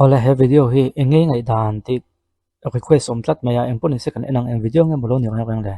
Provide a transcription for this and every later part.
Awle he video hi eng nge ngaihdan tih request awm tlat mai a, eng pawh ni se kan en ang eng video nge maw lo ni reng reng le.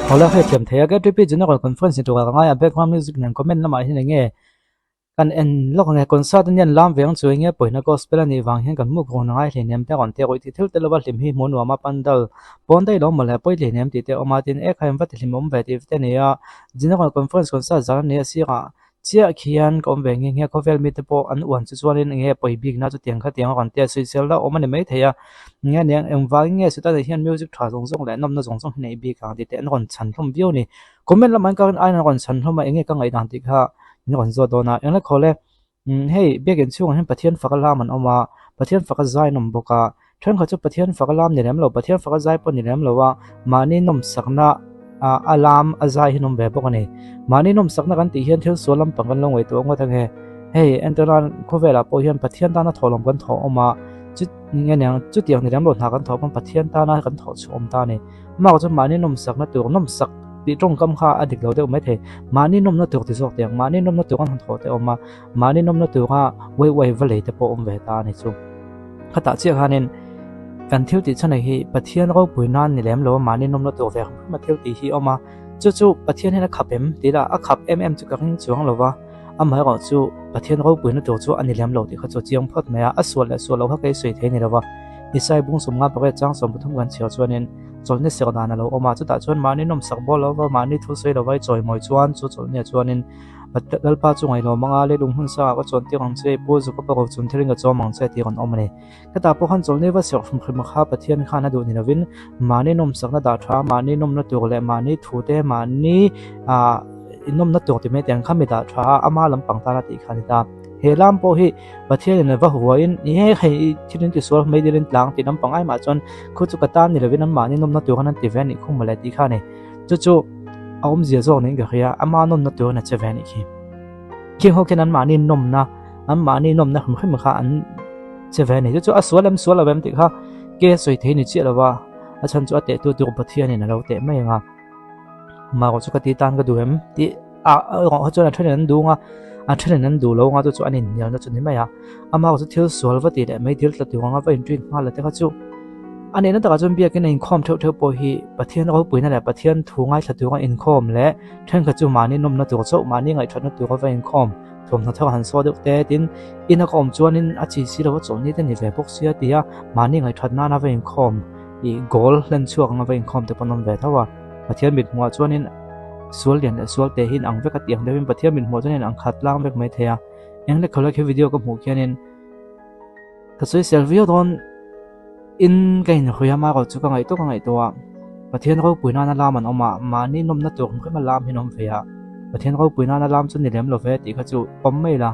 Awle hriat thiam thei a KTP General Conference ni tura ka ngai a background music nen comment lamah hian eng nge Kan en lawk ang e, concert ania an lam ve ang chu enge pawina gospel a nih vang hian kan muk rawn ngai hleinem te a rawn tia rawih tih thil te lova hlim hi hmuh nuam a pandal pawn daih lo mawle pawi hleinem tih te a awm a tin e kha in va ti hlim awm ve tih te a ni a general conference concert zan a ni a sirah chiah khian ka awm ve nghe nghe khawvel mite pawh an uan chu chuanin enge pawi bikna chutiang kha tiang a rawn tia sawisel hlauh awm a ni maithei a enge nia engvangin nge chutah hian music tha zawng zawng leh nawmna zawng zawng hi neih bik ang tih te an rawn chhan hlawm viau a ni. Comment lamah hian ka rawn aiin a rawn chhan hlawm a enge ka ngaihdan tih kha min rawn zawt dawn a engla khawl e umm hei biakin chhungah hian Pathian fak a lam an awm a Pathian fak a zai an awm bawk a thenkhat chu Pathian fak a lam ni lem lo Pathian fak a zai pawh ni lem lo a mahni nawmsakna ah a lam a zai hi an awm ve bawk a ni mahni nawmsakna kan tih hian thil sual lampang kan lo ngaihtuah ngawt ange hei entirnan khawvelah pawh hian Pathian tana thawhlawm kan thawh awm a chu nge niang chutiang ni lem lo hna kan thawh pawn Pathian tana kan thawh chhuah awm ta a ni. Mah chu mahni nawmsakna tur nawmsak tih tawngkam kha a dik lo deuh mai thei. Mahni nawmna tur ti zawk teh ang. Mahni nawmna tur an han thawh te awm a, mahni nawmna tura uai uai va lei te pawh awm ve ta a ni chu. Khatah chiah khanin kan thil tih chhan hi Pathian ropui nan ni lem lo a, mahni nawmna tur ve hrim hrim a thil tih hi a awm a. Chu chu Pathian hian a khap em tih lah a khap em em chu ka ring chuang lo va, amaherawh chu Pathian ropuina tur chu a ni lem lo tih kha chu a chiang phawt mai a, a sual leh sual lo kha kei sawi thei ni lo va. Isai bung sawmnga pariat chang 30 kan chhiar chuanin chawlhni serh dan a lo awm a, chutah chuan mahni nawmsak bawk lo va, mahni thu sawi lova i chawimawi chuan chu chawlhniah chuanin Lalpa chu ngaihlo mang a, leilung hmun sangah ka chuan tir ang che, i pu Jakob-a ro chun thilin ka chawm ang che tih rawn awm a ni. Hetah pawh khan chawlhni va serh hrim hrim kha Pathian khan a duh ni lovin mahni nawmsakna dah tha, mahni nawmna tur leh mahni thute, mahni ah nawmna tur ti mai te ang kha mi dah tha a, ama lampang tana tih kha a ni ta. He lam pawh hi Pathianin a va huaiin he hei i thil in tisual mai dilin tlang tih lampang ai mah chuan khu chu ka tan ni lovin anmahni nawmna tur khan an ti ve a nih khum mawle tih kha a ni. Chu chu a awmzia zawk niin ka hria, ama nawmna tur an a che ve a nih khi. Khing ho khian anmahni nawmna, anmahni nawmna hrim hrim kha an che ve a ni. Chu chu a sual em sual lo em tih kha ke sawi thei ni chiah lo va, a chhan chu a tehtu tur Pathianin a lo teh mai ang a. Mah chu ka ti tan ka duh em tih a erawh kha chuan a thenin an duh ang a, a thenin an duh lo ang a chu chu an inhnialna chu ni mai a. Amah chu thil sual va tih leh mai dil tla tur anga va inṭin nghal te kha chu a nihna takah chuan biakin a inkhawm theuh theuh pawh hi Pathian ropuina leh Pathian thu ngaithla tura inkhawm leh thenkhat chu mahni nawmna tur chauh mahni ngaihṭhatna tura va inkhawm thawmhnaw thar han saw deuh te tin ina ka awm chuanin a chi si lo a chawlhni te ni ve bawk sia tia mahni ngaihṭhat nana va inkhawm ih goal hlen chhuak anga va inkhawm te pawh an awm ve tho a Pathian mit hmuhah chuanin sual lian leh sual te hi in ang vek a tih ang deuhin Pathian mit hmuhah chuan in ang khat tlang vek mai thei a eng leh khawlai khi video ka hmuh khianin ka sawisel viau dawn in ka inhawi a marawh chu ka ngaihtuah ka ngaihtuah a Pathian ropui nana lam an awm a mahni nawmna tur hrim hrim a lam hi an awm ve a Pathian ropui nana lam chu ni lem lo ve tih kha chu pawm mai la.